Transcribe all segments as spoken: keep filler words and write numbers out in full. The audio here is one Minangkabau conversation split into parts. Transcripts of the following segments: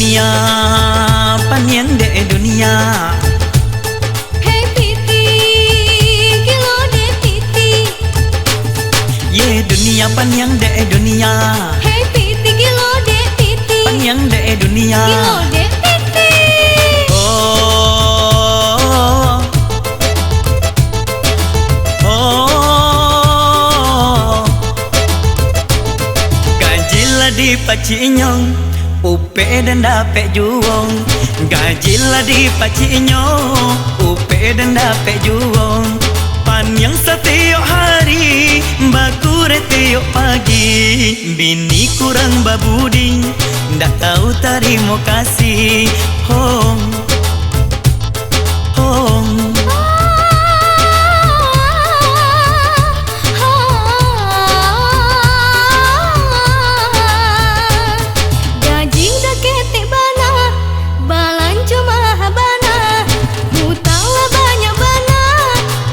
Dunia, paniang dek dunia. Hei piti, gilo dek piti. Ye dunia, paniang dek dunia. Hei piti, gilo dek piti. Paniang dek dunia. Gilo dek piti. Oh. Oh, gaji lah dipacik inyo, upek den dapek juo. Gaji lah dipacik inyo, upek den dapek juo. Paniang satiok hari, bakureh tiok pagi. Bini kurang babudi, ndak tahu tarimo kasih. Hong. Hong. Gaji dah ketek bana, balanjo maha bana, utang lah banyak bana,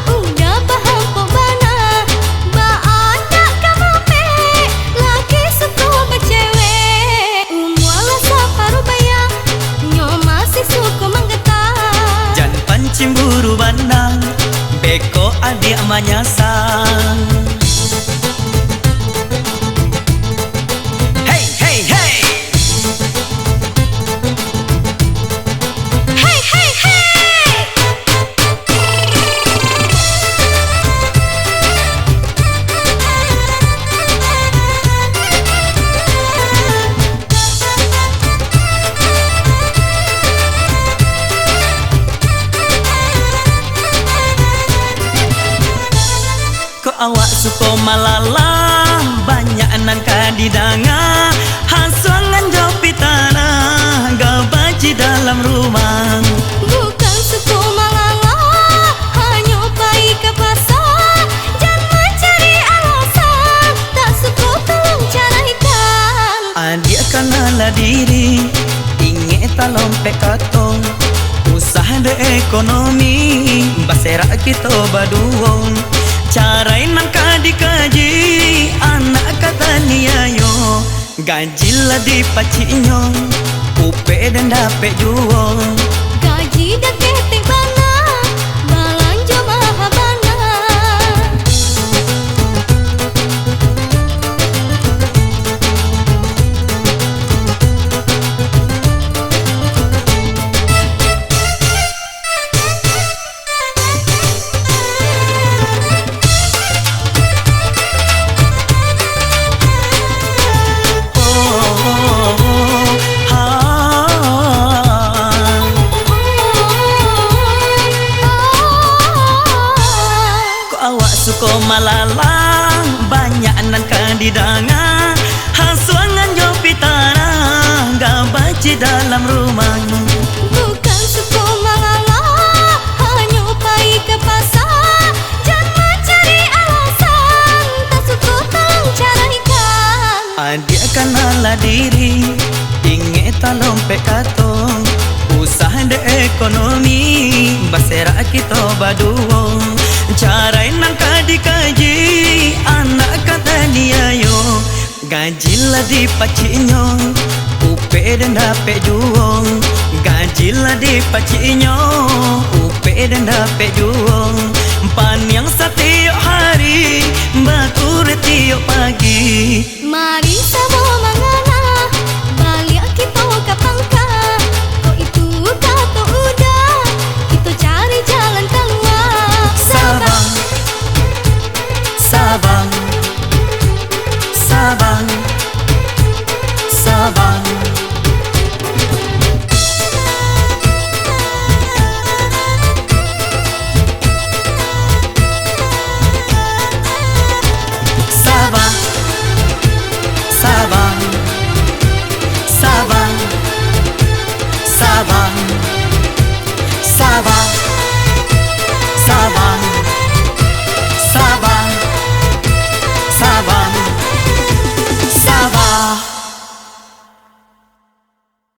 udah bahampok bana, baa ndak ka mapek, laki suko bacewek, umua lah saparuah baya, nyo masih suko manggata. Jan pancimburu bana, beko adiak manyasa. Hei, hei, hei. Hei, hei, hei. Kok awak suko malalah, banyak nan ka didanga, hasuangan jo pitanah, gabaji dalam rumah. Bukan suko malalah, hanyo pai ka pasa, jan mancari alasan, tak suko tolong caraikan. Adiak kanalah diri, ingek talompek kato. Usah dek ekonomi, baserak kito baduo. Carai nan ka dikaji, anak ka taniayo. Gaji lah dipacik inyo, upek den dapek juo. Gaji dah ketek bana, balanjo maha bana. Kok awak suko malalang, banyak nan ka didanga. Hasuangan jo pitanah, gabaji dalam rumah. Bukan suko malalang, hanyo pai ka pasa. Jan mancari alasan, tak suko tolong caraikan. Adiak kanalah diri, ingek talompek kato. Usah dek ekonomi, baserak kito baduo. Carai nan ka dikaji, anak ka taniayo. Gaji lah dipacik inyo, upek den dapek juo. Gaji lah dipacik inyo, upek den dapek juo. Paniang satiok hari, bak-